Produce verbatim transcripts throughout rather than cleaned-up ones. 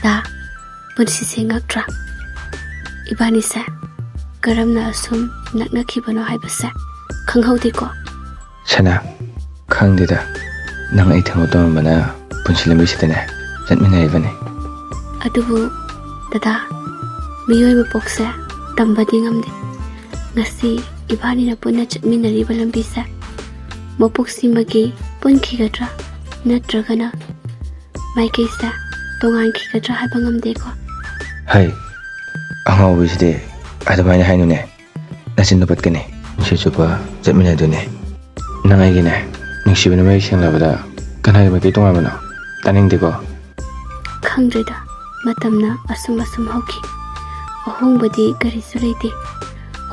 ꯗꯥ, ꯄꯨꯟꯁꯤꯁꯦ ꯉꯛꯇ꯭ꯔꯥ? ꯏꯕꯥꯅꯤꯁꯦ ꯀꯔꯝꯅ ꯑꯁꯨꯝ ꯅꯛꯅꯈꯤꯕꯅꯣ ꯍꯥꯏꯕꯁꯦ ꯈꯪꯍꯧꯗꯦꯀꯣ꯫ ꯁꯅꯥ, ꯈꯪꯗꯦꯗ, ꯅꯪ ꯑꯩ ꯊꯦꯡꯅ ꯇꯧꯔꯝꯕꯅ ꯄꯨꯟꯁꯤ ꯂꯝꯕꯤꯁꯤꯗꯅꯦ ꯆꯠꯃꯤꯟꯅꯔꯤꯕꯅꯤ꯫ ꯑꯗꯨꯕꯨ ꯗꯗꯥ, ꯃꯤꯑꯣꯏ ꯃꯄꯣꯛꯁꯦ ꯇꯝꯕꯗꯤ ꯉꯝꯗꯦ꯫ ꯉꯁꯤ ꯏꯕꯥꯅꯤꯅ ꯄꯨꯟꯅ ꯆꯠꯃꯤꯟꯅꯔꯤꯕ ꯂꯝꯕꯤꯁꯦ ꯃꯄꯣꯛꯁꯤꯃꯒꯤ ꯄꯨꯟꯈꯤꯒꯗ꯭ꯔꯥ, ꯅꯠꯇ꯭ꯔꯒꯅ ꯃꯥꯏꯀꯩꯁꯦ ꯇꯣꯉꯥꯟꯈꯤꯒꯗ꯭ꯔꯥ ꯍꯥꯏꯕ ꯉꯝꯗꯦꯀꯣ꯫ ꯍꯩ, ꯑꯉꯥꯎꯕꯤꯁꯤꯗꯤ ꯑꯗꯨꯃꯥꯏꯅ ꯍꯥꯏꯅꯨꯅꯦ꯫ ꯅꯆꯤꯟꯗꯣ ꯄꯠꯀꯅꯤ꯫ ꯄꯨꯟꯁꯤ ꯆꯨꯞꯄ ꯆꯠꯃꯤꯟꯅꯗꯣꯏꯅꯦ꯫ ꯅꯪ ꯑꯩꯒꯤꯅꯦ ꯅꯨꯡꯁꯤꯕꯅ ꯃꯌꯦꯛ ꯁꯦꯡꯂꯕꯗ ꯀꯅꯥꯒꯤ ꯃꯥꯏꯀꯩ ꯇꯣꯉꯥꯟꯕꯅꯣ? ꯇꯥꯅꯤꯡꯗꯦꯀꯣ꯫ ꯈꯪꯗ꯭ꯔꯦꯗ, ꯃꯇꯝꯅ ꯑꯁꯨꯝ ꯑꯁꯨꯝ ꯍꯧꯈꯤ꯫ ꯑꯍꯣꯡꯕꯗꯤ ꯀꯔꯤꯁꯨ ꯂꯩꯇꯦ꯫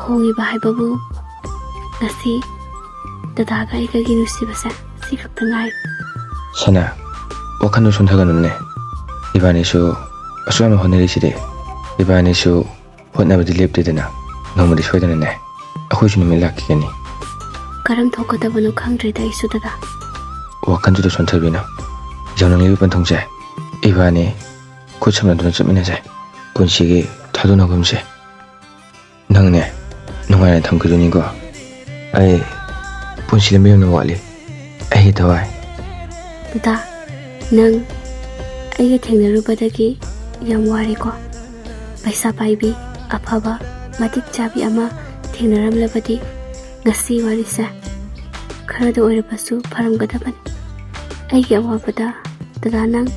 ꯍꯣꯡꯉꯤꯕ ꯍꯥꯏꯕꯕꯨ ꯉꯁꯤ ꯗꯗꯥꯒ ꯑꯩꯒꯒꯤ ꯅꯨꯡꯁꯤꯕꯁꯦ ꯁꯤ ꯈꯛꯇ ꯉꯥꯏꯔꯦ꯫ ꯁꯅꯥ, ꯋꯥꯈꯜꯗꯣ ꯁꯣꯟꯊꯒꯅꯨꯅꯦ꯫ ꯏꯕꯥꯅꯤꯁꯨ ꯑꯁꯨꯛ ꯌꯥꯝꯅ ꯍꯣꯠꯅꯔꯤꯁꯤꯗꯤ꯫ ꯏꯕꯥꯅꯤꯁꯨ ꯍꯣꯠꯅꯕꯗꯤ ꯂꯦꯞꯇꯦꯗꯅ, ꯅꯣꯡꯃꯗꯤ ꯁꯣꯏꯗꯅꯅꯦ ꯑꯩꯈꯣꯏꯁꯨ ꯅꯨꯃꯤꯠ ꯂꯥꯛꯈꯤꯒꯅꯤ꯫ ꯀꯔꯝ ꯊꯣꯛꯀꯗꯕꯅꯣ ꯈꯪꯗ꯭ꯔꯦꯗ ꯑꯩꯁꯨ ꯗꯗꯥ꯫ ꯋꯥꯈꯜꯗꯨꯗ ꯁꯣꯟꯊꯕꯤꯅꯨ꯫ ꯌꯧꯅꯤꯡꯂꯤꯕ ꯄꯟꯊꯨꯡꯁꯦ ꯏꯕꯥꯅꯤ ꯈꯨꯠ ꯁꯝꯅꯗꯨꯅ ꯆꯠꯃꯤꯟꯅꯁꯦ꯫ ꯄꯨꯟꯁꯤꯒꯤ ꯊꯥꯗꯣꯛꯅꯒꯨꯝꯁꯦ꯫ ꯅꯪꯅꯦ ꯅꯨꯡꯉꯥꯏꯅ ꯊꯝꯈꯤꯗꯣꯏꯅꯤꯀꯣ꯫ ꯑꯩ ꯄꯨꯟꯁꯤ ꯂꯝꯕꯤ ꯌꯥꯝꯅ ꯋꯥꯠꯂꯤ꯫ ꯑꯩꯒꯤ ꯊꯋꯥꯏ꯫ ꯗꯗꯥ, ꯅꯪ ꯑꯩꯒ ꯊꯦꯡꯅꯔꯨꯕꯗꯒꯤ ꯌꯥꯝ ꯋꯥꯔꯦꯀꯣ꯫ ꯄꯩꯁꯥ ꯄꯥꯏꯕꯤ, ꯑꯐꯕ, ꯃꯇꯤꯛ ꯆꯥꯕꯤ ꯑꯃ ꯊꯦꯡꯅꯔꯝꯂꯕꯗꯤ ꯉꯁꯤ ꯋꯥꯔꯤꯁꯦ ꯈꯔꯗ ꯑꯣꯏꯔꯕꯁꯨ ꯐꯔꯝꯒꯗꯕꯅꯤ꯫ ꯑꯩꯒꯤ ꯑꯋꯥꯕꯗ ꯗꯗꯥ ꯅꯪ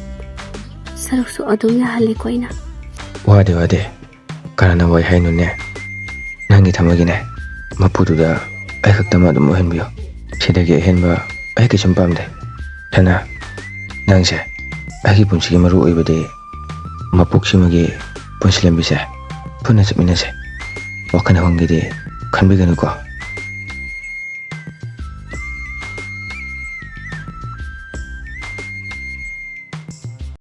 ꯁꯔꯨꯛꯁꯨ ꯑꯗꯨꯝ ꯌꯥꯍꯜꯂꯦꯀꯣ ꯑꯩꯅ꯫ ꯋꯥꯗꯦ, ꯋꯥꯗꯦ꯫ ꯀꯅꯥꯅ ꯋꯥꯏ ꯍꯥꯏꯅꯣꯅꯦ? ꯅꯪꯒꯤ ꯊꯃꯣꯏꯒꯤꯅꯦ ꯃꯄꯨꯗꯨꯗ ꯑꯩ ꯈꯛꯇꯃꯛ ꯑꯗꯨꯝ ꯑꯣꯏꯍꯟꯕꯤꯌꯨ꯫ ꯁꯤꯗꯒꯤ ꯑꯍꯦꯟꯕ ꯑꯩ ꯀꯩꯁꯨꯝ ꯄꯥꯝꯗꯦ꯫ ꯁꯅꯥ, ꯅꯪꯁꯦ ꯑꯩꯒꯤ ꯄꯨꯟꯁꯤꯒꯤ ꯃꯔꯨ ꯑꯣꯏꯕꯗꯤ ꯃꯄꯣꯛꯁꯤꯃꯒꯤ ꯄꯨꯟꯁꯤ ꯂꯝꯕꯤꯁꯦ ꯄꯨꯟꯅ ꯆꯠꯃꯤꯟꯅꯁꯦ꯫ ꯋꯥꯈꯜ ꯑꯍꯨꯝꯒꯤꯗꯤ ꯈꯟꯕꯤꯒꯅꯨꯀꯣ꯫